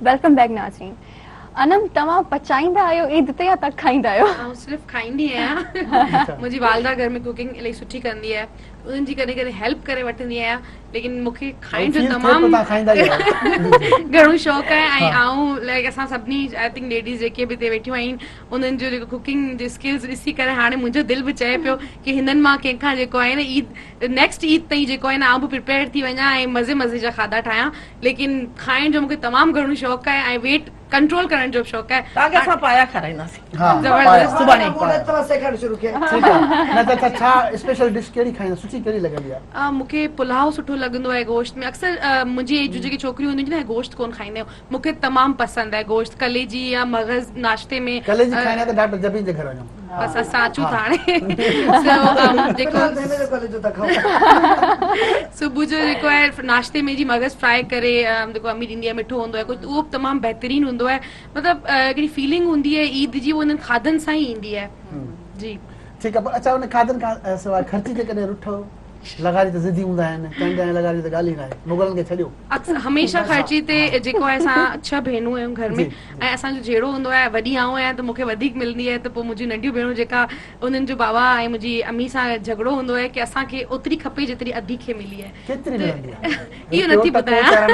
Welcome back ناظرين. انم توهان پچائيندا آهيو عيد تي يا تک کائيندا آهيو؟ آئون صرف کائيندي آهيان. منهنجي والده گهر ۾ ڪوڪنگ الاهي سٺي ڪندي آهي. انهن جي ڪڏهن ڪڏهن هيلپ ڪري وٺندي آهيان ليڪن مون کي کائڻ جو تمام گهڻو شوق آهي ۽ آئون لائڪ اسان سڀني I think ladies جيڪي به هتي ويٺيون آهن انهن جو جيڪو ڪوڪنگ جو اسڪلز ڏسي ڪري هاڻي منهنجو دل به چئي پيو ڪي هنن مان ڪنهن کان جيڪو آهي نه عيد نيڪسٽ عيد تائين جيڪو آهي نه آئون به پريپيئر ٿي وڃان ۽ مزي مزي جا کاڌا ٺاهيان. ليڪن کائڻ جو مونکي تمام گهڻو شوق آهي ۽ ويٽ ڪنٽرول ڪرڻ جو به شوق آهي. توهان کي اسان پايا کارائينداسين. ها زبردست. سڀاڻي. سيکارڻ شروع ڪيا. ٺيڪ آ نه ته اڇا ڇا اسپيشل ڊش ڪهڙي کائيندا سٺي ڪهڙي لڳندي آ. مونکي پلاء سٺو لڳندو آهي گوشت ۾ اڪثر منهنجي ايج جون جيڪي ڇوڪريون هونديون آهن نه گوشت ڪونه کائيندا آهيون مونکي تمام پسند آهي گوشت ڪليجي يا مغز ناشتي ۾. ڪليجي کائڻي آ ته ڊاڪٽر جبين جي گهر وڃو. بس اسان اچون ٿا هاڻي جيڪو صبح جو جيڪو آهي ناشتي ۾ جي مغز فرائي ڪري جيڪو امي ڏيندي آهي مٺو هوندو آهي ڪجهه اهو به تمام بهترين هوندو آهي مطلب هڪڙي فيلنگ هوندي آهي عيد جي اهو انهن کاڌن سان ئي ايندي آهي جي ٺيڪ آهي اڇا ان کاڌن کان سواء خرچي تي ڪڏهن رٺو لغاري ته ضدي هوندا آهن چانڊيا ۽ لغاري ته ڳالهه ئي ناهي مغلن کي ڇڏيو. اڪثر هميشه خرچي تي جيڪو آهي اسان ڇهه ڀينون آهيون گهر ۾ ۽ اسان جو جهيڙو هوندو آهي وڏي آئون آهيان ته مون کي وڌيڪ ملندي آهي ته پوء منهنجون ننڍيون ڀيڻون جيڪا انهن جو بابا ۽ منهنجي امي سان جهڳڙو هوندو آهي ڪي اسان کي اوتري کپي جيتري ادي کي ملي آهي ڪيتري ملندي آهي اهو نٿي ٻڌايان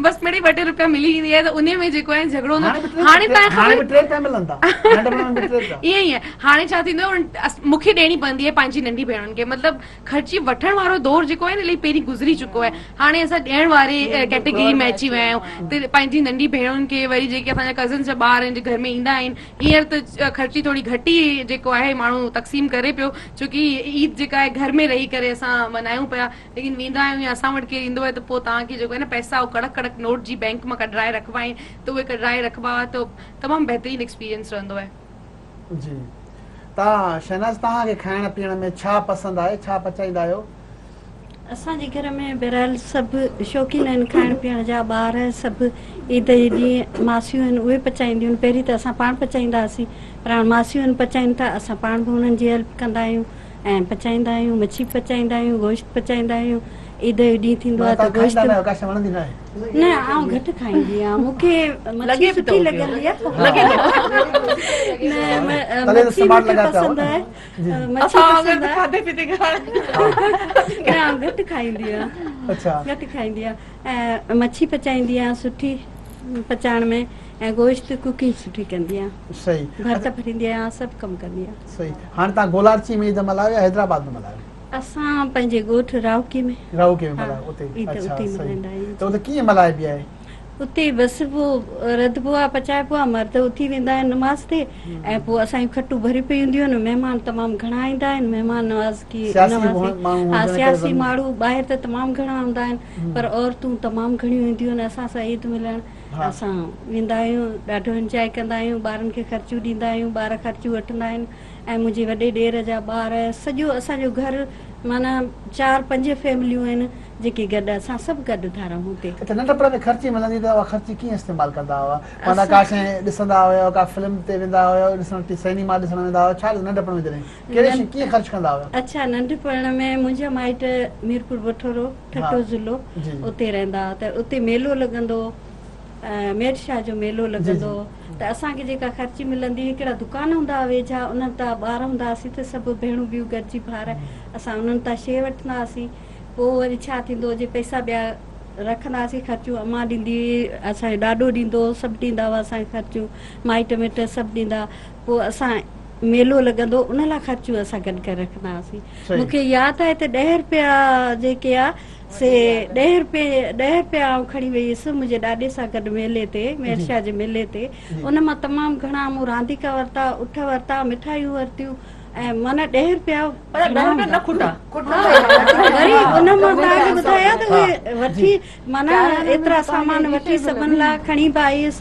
بس مڙئي ٻه ٽي روپيا ملي ويندي آهي ته انهي ۾ جيڪو آهي جهڳڙو هوندو هاڻي تان هاڻي به 3 روپيا ملن ٿا ننڍپڻ ۾ به 3 روپيا ائين ئي آهي هاڻي ڇا ٿيندو آهي مون کي ڏيڻي پوندي آهي پنهنجي ننڍي ڀيڻن کي مطلب خرچي وٺڻ وارو دور جيڪو آهي نه الائي پهرين گذري چڪو آهي هاڻي اسان ڏيڻ واري ڪيٽيگري ۾ اچي ويا آهيون ته پنهنجي ننڍي ڀيڻن کي وري جيڪي اسان جا ڪزنس جا ٻار آهن جيڪي گهر ۾ ايندا آهن هينئر ته خرچي ٿوري گهٽ ئي جيڪو آهي ماڻهو تقسيم ڪري پيو ڇو ڪي عيد جيڪا آهي گهر ۾ رهي ڪري اسان ملهايون پيا ليڪن ويندا آهيون يا اسان وٽ ڪير ايندو آهي ته پوء توهان کي جيڪو آهي نه پئسا اهو ڪڙڪ ڪڙڪ نوٽ جي بينڪ مان ڪڍرائي رکبا آهن ته اهي ڪڍرائي رکبا هئا ته تمام بهترين ايڪسپيرينس رهندو آهي. جي تان شهناز توهان کي کائڻ پيئڻ ۾ ڇا پسند آهي ڇا پچائيندا آهيو؟ اسان جي گهر ۾ بهرحال سڀ شوقين آهن کائڻ پيئڻ جا ٻار سڀ عيد جي ڏينهن ماسيون آهن اهي پچائينديون آهن پهرين ته اسان پاڻ پچائيندا هئاسين پر هاڻ ماسيون آهن پچائين ٿا اسان پاڻ به انهن جي هيلپ ڪندا آهيون ۽ پچائيندا آهيون مڇي به پچائيندا آهيون گوشت پچائيندا آهيون عيد جو ڏينهن ٿيندو آهي ته گوشت نه آئون گهٽ کائيندي آهيان مون کي مڇي سٺي لڳندي آهي نه مڇي مون کي پسند آهي مڇي پسند آهي کاڌي پيتي کان نه آئون گهٽ کائيندي آهيان گهٽ کائيندي آهيان ۽ مڇي پچائيندي آهيان سٺي پچائڻ ۾ ۽ گوشت ڪوڪنگ سٺي ڪندي آهيان صحيح ڀرت ڀريندي آهيان سڀ ڪم ڪندي آهيان صحيح هاڻي توهان گولارچي ۾ عيد ملهايو يا حيدرآباد ۾ ملهايو؟ اسان پنهنجي ڳوٺ راهوڪي ۾. راهوڪي ۾ ملهايو اتي عيد اڇا اتي صحيح ملهائيندا آهيون ته اتي ڪيئن ملهائبي آهي؟ اتي بس پوء رڌبو آهي پچائبو آهي مرد اٿي ويندا آهن نماز تي ۽ پوء اسان جون کٽون ڀريون پيون هونديون آهن مهمان تمام گهڻا ايندا آهن مهمان نواز ڪي سياسي نوازي ماڻهو ها هجڻ ڪري سياسي ضرور. ماڻهو ٻاهر ته تمام گهڻا هوندا آهن پر عورتون تمام گهڻيون اينديون آهن اسان سان عيد ملڻ ها. اسان ويندا آهيون ڏاڍو انجواء ڪندا آهيون ٻارن کي خرچيون ڏيندا آهيون ٻار خرچيون وٺندا آهن ۽ منهنجي وڏي ڏير جا ٻار سڄو اسان جو گهر معنيٰ چار پنج فيمليون آهن جيڪي گڏ اسان سڀ گڏ ٿا رهون اتي. اڇا ننڍپڻ ۾ خرچي ملندي ته اها خرچي ڪيئن استعمال ڪندا هئا معنيٰ ڪا شيء ڏسندا هيو ڪا فلم تي ويندا هيو ڏسڻ سئنيما ڏسڻ ويندا هيو ڇا ننڍپڻ ۾ جڏهن ڪهڙي شيء ڪيئن خرچ ڪندا هيو. اڇا ننڍپڻ ۾ منهنجا مائٽ ميرپور بٺورو ٺٽو ضلعو اتي رهندا هئا ته اتي ميلو لڳندو هو مير شاهه جو ميلو لڳندو هو ته اسان کي جيڪا خرچي ملندي هئي هڪڙا دڪان هوندا هئا ويجها انهن تان ٻار هوندا هئاسين ته سڀ ڀيڻون ٻيون گڏجي ڀائر اسان انهن تان شيء وٺندا هئاسين پوء وري ڇا ٿيندو هو جي پئسا ٻيا رکندا هئاسين خرچيون امان ڏيندي هئي اسان جو ڏاڏو ڏيندو هو سڀ ڏيندا هئا اسان کي خرچيون مائٽ مٽ سڀ ڏيندا پوء اسان ميلو لڳندو ان لاء خرچيون اسان گڏ ڪري رکندا هئاسين مون کي ياد آهي ته ڏهه رپيا جيڪي آ سي ڏهه رپي ڏهه رپيا آئون کڻي وئي هيس منهنجي ڏاڏي سان گڏ ميلي تي مير شاهه جي ميلي تي ان مان تمام گهڻا مون رانديڪا ورتا اٺ ورتا مٺايون ورتيون ۽ معنيٰ ڏهه رپيا پر ڏهه رپيا نه کٽا وري ان مان توهان کي ٻڌايان ته اهي وٺي معنيٰ ايترا سامان وٺي سڀن لاء کڻي به آئي هيس،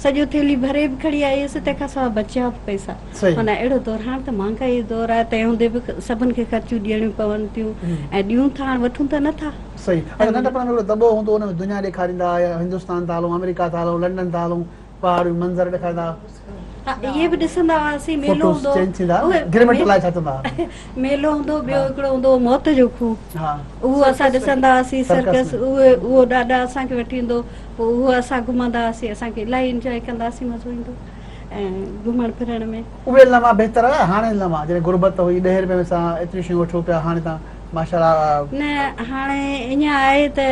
سڄو ٿيلهي ڀري به کڻي آئي هيس، تنهن کان سواء بچيا به پئسا. معنيٰ اهڙو دور هاڻ ته مهانگائيء جو دور آهي، تنهن هوندي به سڀن کي خرچيون ڏيڻيون پون ٿيون ۽ ڏيون ٿا، هاڻ وٺون ته نه ٿا. صحيح. اڇا ننڍپڻ ۾ هڪڙو دٻو هوندو هو ان ۾ دنيا ڏيکاريندا هئا يا هندستان ٿا هلون، آمريڪا ٿا هلون، لنڊن ٿا هلون، پهاڙيون منظر ڏيکاريندا هئا. ها اهي به ڏسندا هئاسين ميلو فوٽوز هوندو چينج ٿيندا اهي گرمٽ الائي ڇا چوندا هئا. ميلو هوندو ٻيو هڪڙو هوندو هو موت جو کوهه ها اهو اسان ڏسندا هئاسين سرڪس سرڪس اهي اهو ڏاڏا اسان کي وٺي ايندو پوء اهو اسان گهمندا هئاسين اسان کي الاهي انجواء ڪندا هئاسين مزو ايندو ۽ گهمڻ ڦرڻ ۾. اهي لمحا بهتر هيا هاڻي لمحا جڏهن غربت هئي ڏهين رپئي ۾ اسان ايتريون شيون وٺون پيا هاڻي تان ماشاءالله. نه هاڻي ائين آهي ته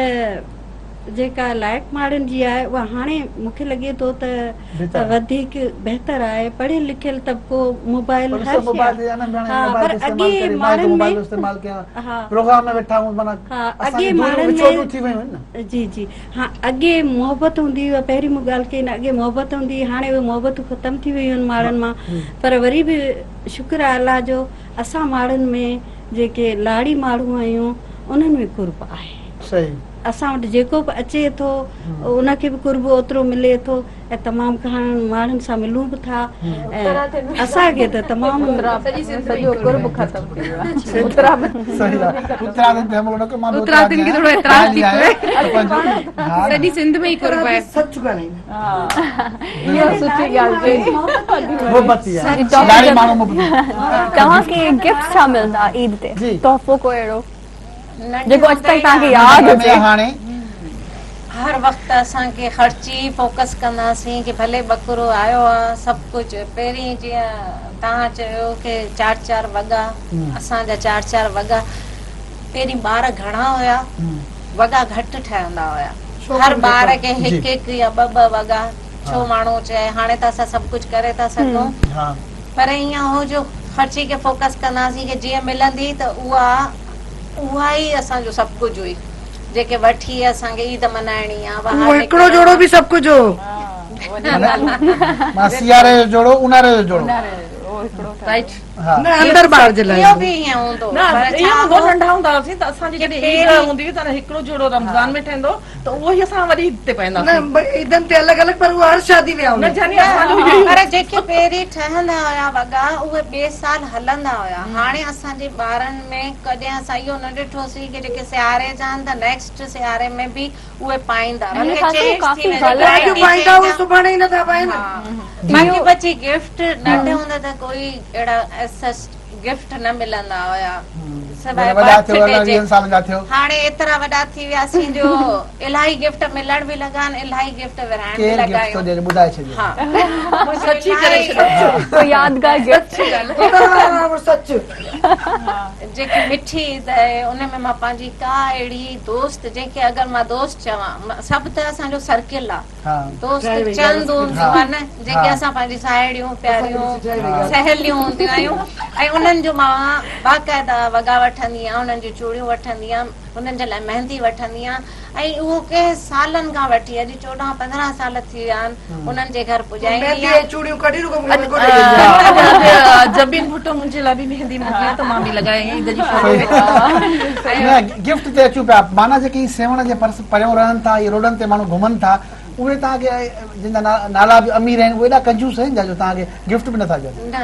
جيڪا لائق ماڻهن جي آهي اها هاڻي مون کي لڳي ٿو ته وڌيڪ بهتر آهي پڙهيل لکيل طبقو موبائل هر شي ها پر اڳي ماڻهن ۾ ها ها اڳي ماڻهن ۾ جي جي ها اڳي محبت هوندي هئي پهرين مون ڳالهه ڪئي نه اڳي محبت هوندي هئي هاڻي اهي محبتون ختم ٿي ويون آهن ماڻهن مان پر وري به شڪر آهي الله جو اسان ماڻهن ۾ جيڪي لاڙي ماڻهو آهيون انهن ۾ قرب آهي صحيح اسان وٽ جيڪو به اچي ٿو ان کي به قرب اوترو ملي ٿو ۽ تمام گهڻن ماڻهن سان ملون به ٿا ۽ اسان کي ته تمام سڄو قرب ختم ٿي ويو آهي اتراڌين کي ٿورو اعتراض ٿي پيو سڄي سنڌ ۾ ئي قرب آهي سچ ڳالهائيندا اهو سٺي ڳالهه چئي توهان کي گفٽ ڇا ملندا عيد تي تحفو ڪو اهڙو جيڪو اڄ تائين توهان کي ياد هجي. هاڻي هر وقت اسان کي خرچي فوڪس ڪنداسين ڪي ڀلي ٻڪرو آيو آ سڀ ڪجهه پهرين جيئن توهان چيو ڪي چار چار وڳا اسان جا چار چار وڳا پهرين ٻار گهڻا هيا وڳا گهٽ ٺهندا هيا هر ٻار کي هڪ هڪ يا ٻه ٻه وڳا ڇو ماڻهو چئي هاڻي ته اسان سڀ ڪجهه ڪري ٿا سگهون پر ائين هو جو خرچي کي فوڪس ڪنداسين ڪي جيئن ملندي ته اها اها ئي اسان جو سڀ ڪجهه هئي جيڪي وٺي اسان کي عيد ملهائڻي آ اهو هڪڙو جوڙو به سڀ ڪجهه هو. معنيٰ سياري جو جوڙو اونهاري جو جوڙو. رائيٽ نه اندر ٻاهر جي لاء اهو به ائين هوندو نه پر اهو ڇا هوندو هو ننڍا هوندا هئاسين ته اسان جي ڪي جڏهن عيد پهرين هوندي هئي ته هڪڙو جوڙو رمضان ۾ ٺهندو ته اهو ئي اسان وري عيد تي نه پائينداسين. عيدن تي الڳ الڳ پر اهو هر شادي وهانء نه ۾. جاني اسان جو اهو ئي پر جيڪي پهرين ٺهندا هيا وڳا اهي ٻئي سال هلندا هيا هاڻي اسان جي ٻارن ۾ ڪڏهن اسان اهو نه ڏٺوسين ڪي جيڪي سياري جا آهن ته نيڪسٽ سياري ۾ به اهي پائيندا منهنجي بلڪه خيال سان چينج ٿي ڪافي ويندي غلط اڄ ورائٽي پائيندا چينج اهي سڀاڻي ئي نٿا پائين. ها باقي بچي گفٽ ننڍي هوندي ته ڪوئي اهڙا ايس گفٽ نه ملندا هيا سواء وڏا برٿ ٿيو ڊي ارڙهن جي ويهن سالن جا ٿيو. هاڻي ايترا وڏا ٿي وياسين جو الاهي گفٽ ملڻ به لڳا آهن الاهي گفٽ ورهائڻ به ڪير لڳا گفٽ ٿو آهيون ڏئي ٻڌائي ڇڏيو. ها سچي ڪري ڇڏيو. ڪو يادگار گفٽ. سچ. جيڪي مٺي عيد آهي ان ۾ مان پنهنجي ڪا اهڙي دوست جنهن کي اگر مان دوست چوان سڀ ته اسان جو سرڪل آ دوست چند هونديون آهن جيڪي اسان پنهنجي ساهيڙيون پياريون سهيليون هونديون آهيون ۽ انهن جو مان باقاعده وڳا وٺندي آهيان انهن جون چوڙيون وٺندي آهيان انهن جي لاء مهندي وٺندي آهيان ۽ اهو ڪنهن سالن کان وٺي اڄ 14 15 سال ٿي ويا آهن انهن جي گهر پڄائيندي آهيان. جبين ڀٽو منهنجي لاء به مهندي موڪلي ته مان به لڳائي عيد جي فوٽو ۾. نه گفٽ تي اچون پيا معنيٰ جيڪي هي سيوهڻ جي پرس پريون رهن ٿا اهي روڊن تي ماڻهو گهمن ٿا اهي توهان کي جن جا نالا به امير آهن اهي ايڏا ڪنجوس آهن ڇا جو توهان کي گفٽ به نٿا ڏين. نه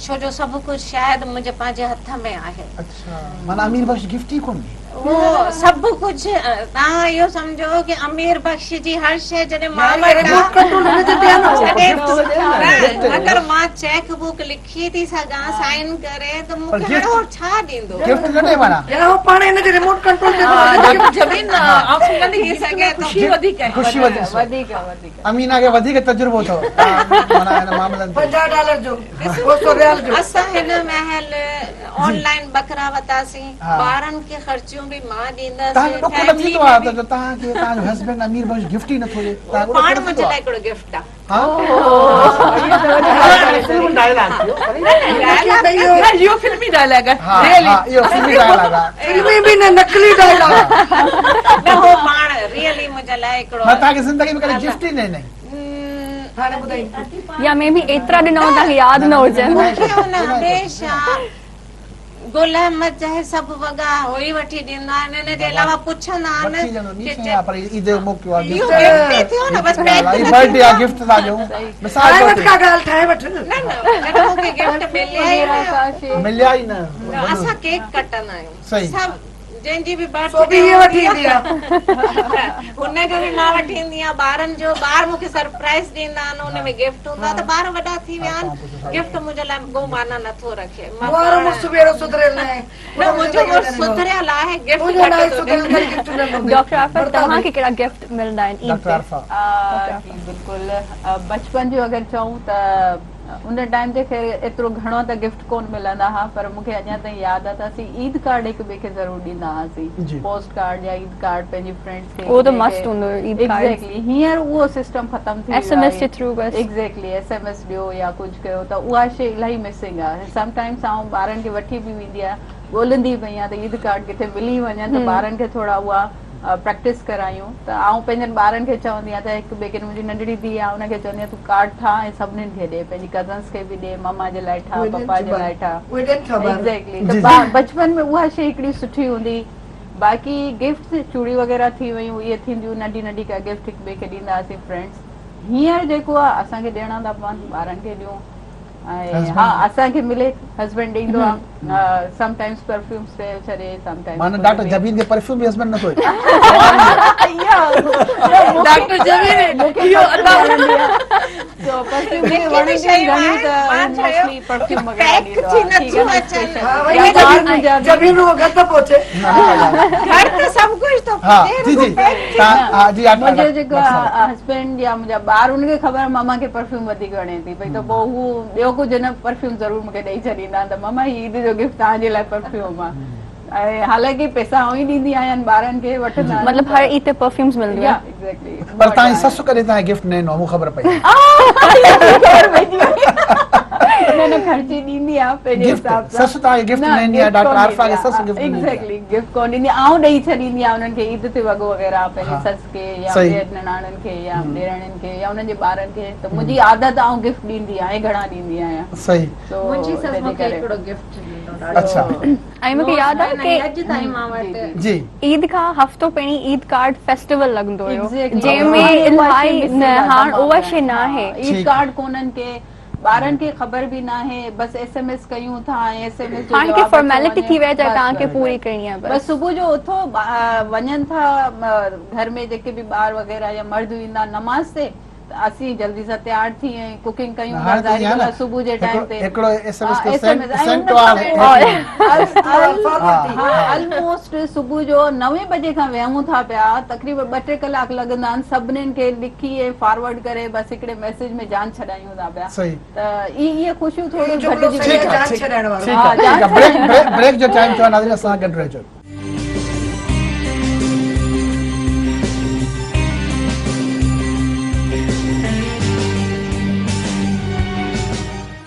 ڇو جو سڀ ڪجهه شايد منهنجي پنهنجي هٿ ۾ آهي. اڇا معنيٰ امير بخش گفٽ ئي ڪونه ڏي. اهو سڀ ڪجهه توهان اهو سمجهو ڪي امير بخش جي هر شيء جڏهن مان وٽان اگر مان چيڪ بوڪ لکي ٿي سگهان سائن ڪري ته مون کي هاڻي هو ڇا ڏيندو. گفٽ نه ڏي معنيٰ. يا هو پاڻ هن جي ريموٽ ڪنٽرول تي ٿو جبين آئون سمجهان ٿي گفٽ ۾ خوشي وڌيڪ آهي. خوشي وڌيڪ امينا کي وڌيڪ تجربو اٿو معنيٰ هن معاملن تي. 50 ڊالر جو 200 ريال جو. اسان هن مهل آن لائن ٻڪرا وتاسين ٻارن کي خرچيون به مان ڏيندس. توهان کي ڏک نه ٿيندو آهي ته توهان کي توهان جو هسبينڊ امير بخش گفٽ ئي نٿو ڏي توهان کي پاڻ منهنجي لاء هڪڙو گفٽ آهي. نه اهو فلمي ڊائلاگ آهي ريئلي اهو فلمي ڊائلاگ آهي فلمي به نه نقلي ڊائلاگ نه هو پاڻ ريئلي منهنجي لاء هڪڙو نه توهان کي زندگي ۾ ڪڏهن گفٽ ئي نه ڏنائين. هاڻي ٻڌائي. يا مي بي ايترا ڏنا هوندا توهان کي ياد نه هجن. مون کي هن هميشه گل احمد جا هي سڀ وڳا هو ئي وٺي ڏيندا آهن ان جي علاوه پڇندا آهن وٺي ڏيندو ٻي شيء آهي پر عيد جو موقعو آهي اهو گفٽ ئي ٿيو نه بس پيڪ نه برٿ ڊي آهي گفٽ ٿا ڏيون مثال ٺاهي وٺ ڪا ڳالهه ٺاهي وٺ نه نه جڏهن مون کي گفٽ مليا ئي نه مليا ئي نه اسان ڪيڪ ڪٽندا آهيون صحيح سڀ جنهن جي به سو برٿ به ڊي ائين وٺي هوندي ايندي آهي آهي. هن جو به مان وٺي ايندي آهيان ٻارن جو ٻار مون کي سرپرائز ڏيندا آهن ان ۾ گفٽ هوندو آهي ته ٻار وڏا ٿي ويا آهن گفٽ منهنجي لاء ڪو معنيٰ نٿو رکي مان مون وارو پاڻ مڙس به اهڙو سڌريل ناهي. نه منهنجو مڙس سڌريل آهي گفٽ منهنجو گهٽ ناهي ٿو سڌريل ڏي. ڪڏهن گفٽ نه ڏنو اٿئي. ڊاڪٽر عرفه ورتا توهان اٿئي. کي ڪهڙا گفٽ ملندا آهن عيد ڊاڪٽر تي؟ عرفه. جي بلڪل بچپن جو اگر چئون ته ان ٽائيم تي خير ايترو گهڻو ته گفٽ ڪون ملندا ها پر مون کي اڃا تائين ياد آ ته اسين عيد ڪارڊ هڪ ٻئي کي ضرور ڏيندا هئاسين پوسٽ ڪارڊ يا عيد ڪارڊ پنهنجي فرينڊس کي اهو ته مست هوندو هيو عيد ڪارڊ ايگزيڪٽلي هينئر اهو سسٽم ختم ٿي ايس ايم ايس جي ٿرو بس ايگزيڪٽلي ايس ايم ايس ڏيو يا ڪجهه ڪيو ته اها شي الاهي مسنگ آ سم ٽائمس آئون ٻارن کي وٺي به ويندي آهيان ڳولندي پئي آهيان ته عيد ڪارڊ ڪٿي ملي وڃن ته ٻارن کي ٿورا اها پريڪٽس ڪرايون ته آئون پنهنجن ٻارن کي چوندي آهيان ته هڪ ٻئي کي منهنجي ننڍڙي ڌيء آهي ان کي چوندي آهيان تون ڪارڊ ٺاهه ۽ سڀنين کي ڏي پنهنجي ڪزنس کي به ڏي مما جي لاء ٺاهه پپا جي لاء ٺاهه ايگزيڪٽلي ته بچپن ۾ اها شي هڪڙي سٺي هوندي باقي گفٽس چوڙي وغيره ٿي ويون اهي ٿينديون ننڍي ننڍي ڪا گفٽ هڪ ٻئي کي ڏيندا هئاسين فرينڊس هينئر جيڪو آهي اسان کي ڏيڻا ٿا پون ٻارن کي ڏيون ۽ ها اسان کي ملي هسبينڊ ڏيندو آ سم ٽائمز پرفيومز ڏئي ڇڏي سم ٽائمز معنيٰ ڊاڪٽر جبين کي پرفيوم به هسبينڊ نٿو ڏي. ڊاڪٽر جبين اهو ادا سو پرفيوم مون کي وڻنديون آهن گهڻيون ته موسٽلي پرفيوم وغيره ڏيندو آ ٺيڪ آ نه اسپيشل جبين رڳو گهر ته پهچي. گهر ته سڀ ڪجهه ٿو ها پهچي جي رڳو جي پيڪ ٿي ها جي منهنجو جيڪو هسبينڊ يا منهنجا ٻار ان کي خبر آ ماما کي پرفيوم وڌيڪ وڻي ٿي پئي ته پوء هو ٻيو ڪجهه نه پرفيوم ضرور مونکي ڏئي ڇڏيندا آهن ته ماما هي عيد جو گفٽ توهان جي لاء پرفيوم آ ۽ حالانڪه پئسا آئون ئي ڏيندي آهيان ٻارن کي وٺندا آهن مطلب هر عيد تي پرفيومز ملنديون يا آهن. ايگزيڪٽلي پر توهان جي سس ڪڏهن توهان کي گفٽ نه ڏنو آ مون خبر پئي. خبر پئجي وئي. نه نه خرچي ڏيندي آ پنهنجي گفٽ حساب سان. سس توهان کي گفٽ نه ڏيندي آ ڊاڪٽر عارفه کي سس گفٽ نه ڏيندي آ. ايگزيڪٽلي گفٽ ڪونه ڏيندي آ آئون ڏئي ڇڏيندي آهيان انهن کي عيد تي وڳو وغيره پنهنجي سس کي يا ٻين نڻانن کي يا ڏيراڻين کي يا انهن جي ٻارن کي ته منهنجي عادت آئون گفٽ ڏيندي آهيان گهڻا ڏيندي آهيان. صحيح. منهنجي سس مونکي هڪڙو گفٽ ڏنو ڏاڍو اڇا. ۽ مونکي ياد آهي ڪي اڄ تائين مان وٽ جي. عيد کان هفتو پهرين عيد ڪارڊ فيسٽيول لڳندو هيو جنهن ۾ الاهي نه هاڻ اها شي ناهي. عيد ڪارڊ ڪونهن ڪي ٻارن کي خبر به ناهي بس ايس ايم ايس ڪيون ٿا ۽ ايس ايم ايس جو هاڻ هڪ جواب اچيو فارميلٽي وڃي ٿي وئي آهي بس توهان کي بس پوري ڪرڻي آهي بس بس. صبح جو اٿو وڃن ٿا گهر ۾ جيڪي به ٻار وغيره يا مرد ايندا نماز تي ته اسين جلدي سان تيار ٿي ۽ ڪوڪنگ ڪيون ٿا هاڻي ته ظاهري ائين آهي ڳالهه نه آهي صبح جي ٽائيم تي هڪڙو ايس ايم ايس ها ڪيو S M S ۽ send in to all کان ها ها الموسٽ صبح جو نوين بجي کان ويهون ٿا پيا تقريبن ٻه ٽي ڪلاڪ لڳندا آهن سڀنين کي لکي ۽ فارورڊ ڪري بس هڪڙي ميسيج ۾ جان ڇڏايون ٿا پيا صحيح ته اهي خوشيون ٿوريون جملو گهٽجي صحيح ويون آهي آهن. جان ڇڏائڻ وارو. ٺيڪ آهي ٺيڪ آهي بريڪ بريڪ جو ٽائيم ٿيو آهي ناظرين اسان سان گڏ رهجو.